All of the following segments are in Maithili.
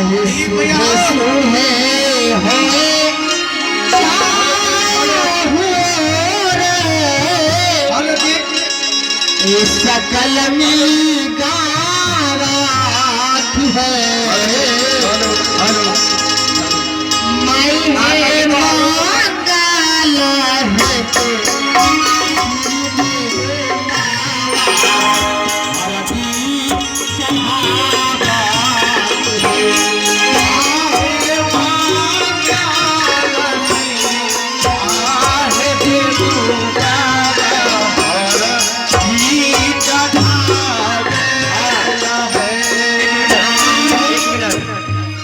आहे सुहे सुहे होए चाहु रे, ये सकल मिल गावात है। माई है मंगल है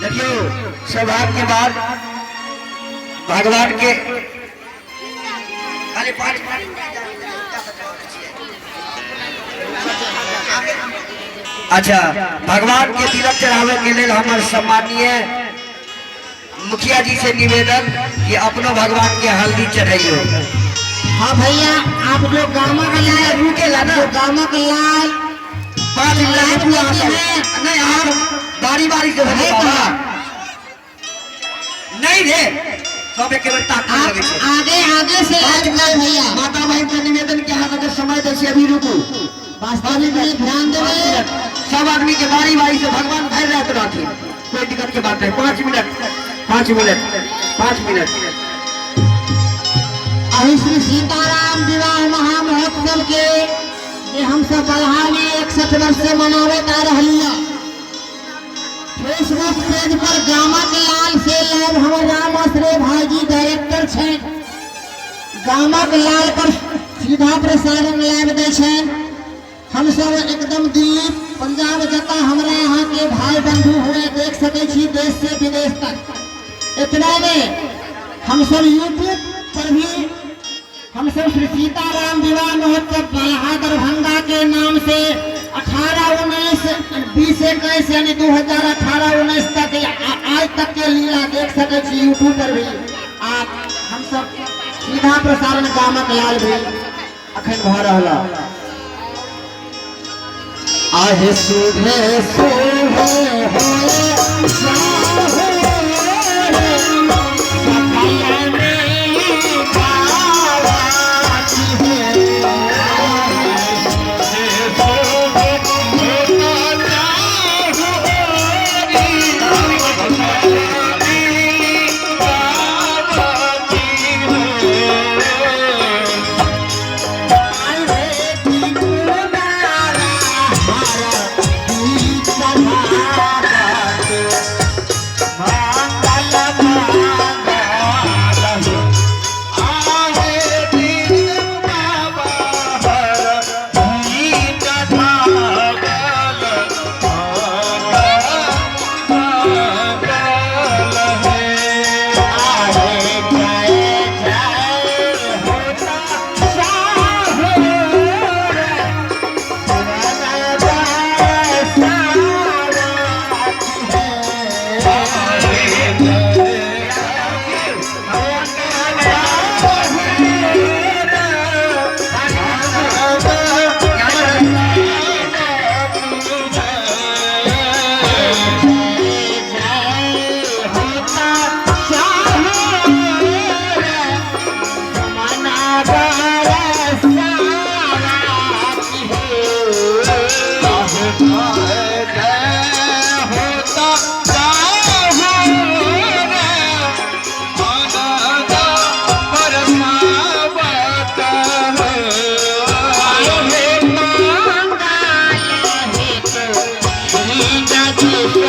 देखियो, सौभाग्य के बाद भगवान के खाली 5। अच्छा, भगवान के तिलक चढ़ावे के लेल हमर सम्माननीय मुखिया जी से निवेदन कि अपनो भगवान के हल्दी चढ़ाइयो। हाँ भैया, आप जो गामा का लाल रुकेला ना। जो गामा का लाल 5 मिनट रुकू अहाँ सब। नहीं, अहाँ बारी बारी से है होतै बाबा। कहाँ? नहीं रे, सब एक बेर ताकत आप लगै छै। आगे आगे से लाइव लाइव भैया। माता बहन के निवेदन के अहाँ सबके समय दै छी, अभी रुकू। वास्तविक में ध्यान देवे। सब आदमी के बारी बारी से भगवान भरि रात रहथिन, कोई दिक्कत के बात नहीं। 5 मिनट, 5 मिनट, 5 मिनट। अभी श्री सीताराम विवाह महामहोत्सव के जे हम सब बलहा में 61 वर्ष से मनावे आ रही है, फेसबुक पेज पर गामक लाल से लाइव हमर राम आश्रय भाईजी डायरेक्टर छे, गामक लाल पर सीधा प्रसारण लाइव दै छे। हम सब एकदम दिल्ली, पंजाब जता हमरा यहाँ के भाई बंधु हुए देख सके छी, देश से विदेश तक। इतना में हम सब यूट्यूब पर भी हम सब श्री सीताराम विवाह महोत्सव बलहा दरभंगा के नाम से 18, 19, 20, 21 यानी 2018 19 तक आज तक के लीला देख सके छी यूट्यूब पर भी। आ हम सब सीधा प्रसारण गामक लाल भी अखन भऽ रहल। आहे सुधे सुहे होए चाहु रे, सकल में गावात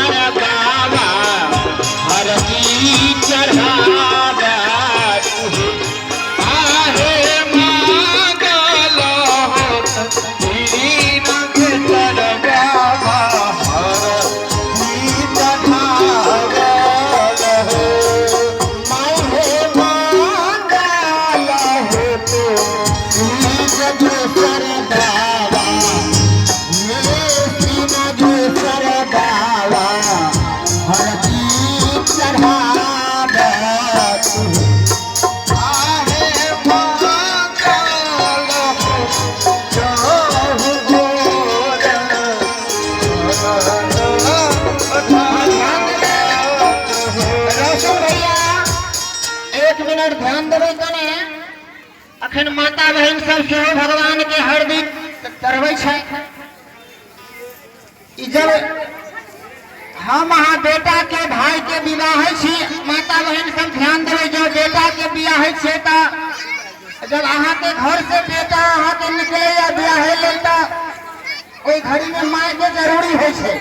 है। एक मिनट ध्यान देबै कने। अखन माता बहिन सब सेहो भगवान के हरदी चढ़बै छै। ई जब हम अहाँ बेटा के भाई के विवाह छी, माता बहिन सब ध्यान देबै, जब बेटा के बियाह होइ छै तऽ जब अहाँके घर से बेटा अहाँके निकलैया बियाहे लेल तऽ ओहि घड़ी में माय के जरूरी होइ छै।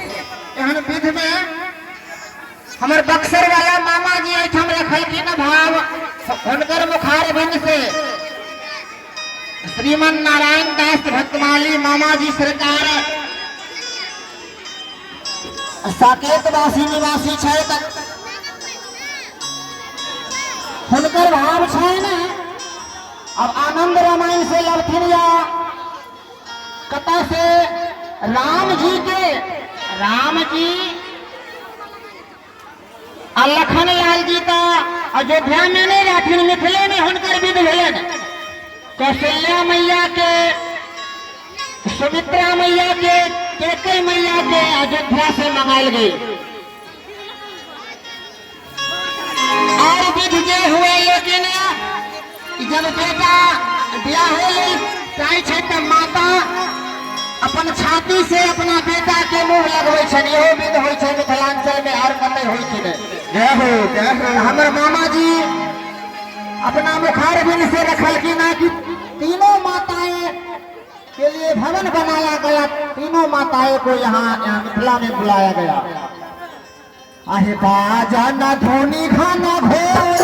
एहन विध में हमर बक्सर वाला मामा जी एहिठाम रखलखिन भाव, हुनकर मुखार बिंद से श्रीमन नारायण दास भक्तमाली मामा जी सरकार साकेत वासी निवासी छै, हुनकर भाव छै ने। अब आनंद रामायण से लड़थिन या कतऽ से राम जी के, राम जी आ लखन लाल जी तऽ अयोध्या में नहीं रहथिन, मिथिले में हुनकर विध भेलनि। कौशल्या मैया के, सुमित्रा मैया के, केकई मैया के अयोध्या से मंगायल गई। और विध जे हुए, लेकिन जब बेटा ब्याहे लेल चाहे छै तऽ माता अपन छाती से अपना बेटा के मुंह लगबै छनि। इहो विध होइ छै मिथिलांचल में, और कतै होइ छै नहि। जय हो, जय हो। हमर मामा जी अपना मुखारबिंद से रखलखिन है कि तीनों माताएं के लिए भवन बनाया गया, तीनों माताएं को यहाँ यहाँ मिथिला में बुलाया गया। आहे बाजा न धोनी खाना घोर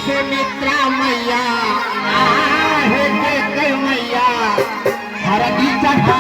सुमित्रा मैया आहे के मैया हरदी चढ़ा।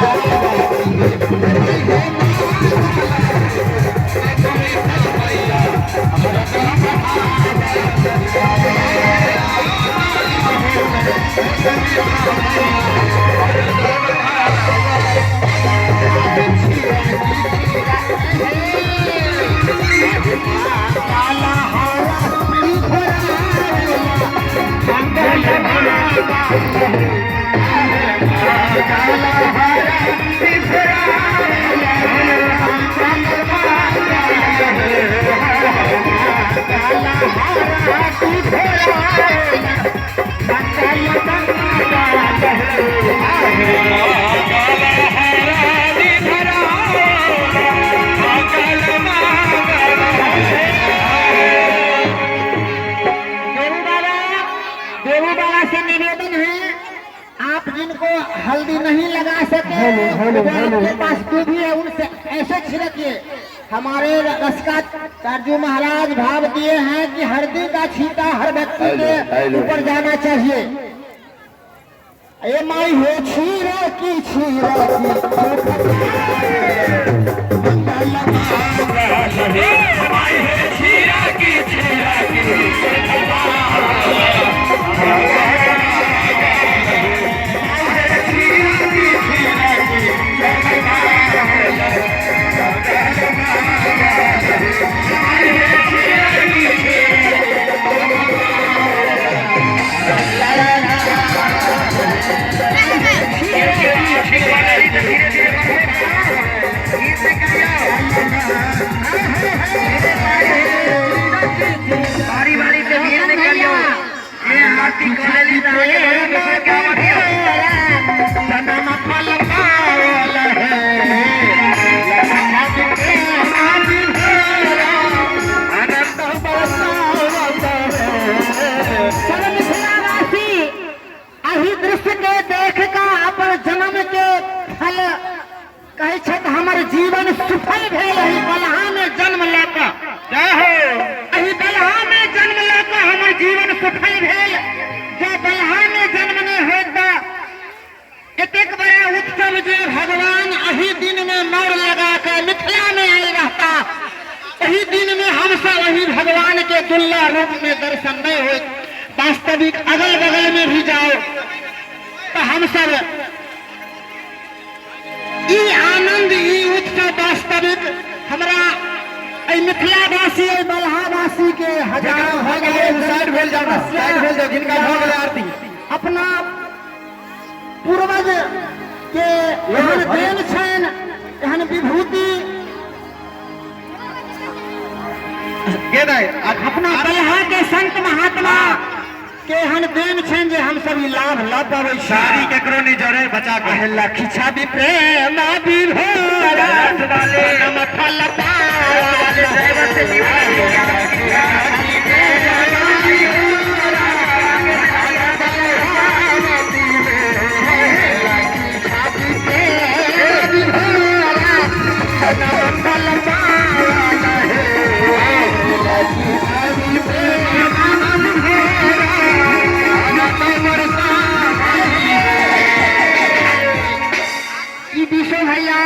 देवी बाबा से निवेदन है, आप जिनको हल्दी नहीं लगा सके, आपके पास दूध है उनसे ऐसे छिड़किए। हमारे रसका चारजू महाराज भाव दिए हैं कि हल्दी का छींटा हर व्यक्ति के ऊपर जाना चाहिए। ए माई हो छीरा की छीरा की। बारी बारी से भीड़ निकलियो। ये आरती कर लेली त अहाँके बड़ी दोसर काम अथियो। सनम फल पावल है। एहि दिन में हम सब वही भगवान के दुल्ला रूप में दर्शन नहीं हो। वास्तविक अगल बगल में भी जाओ तो हम सब ई आनंद ई उत्सव वास्तविक हमरा एहि मिथिलावासी एहि बलहावासी के हजारों भऽ गेलै साइड भेल जाओ ना, साइड भेल जाओ जिनका भऽ गेलै आरती। अपना पूर्वज के एहन देन छनि, एहन विभूति के दाइ अपना बलहा के संत महात्मा के एहन देन छनि जे हम सब ई लाभ लऽ पाबै छी। साड़ी केकरो नहीं जरे बचा के। लखी छवि प्रेम विभोर जनम फल ई विशु भैया।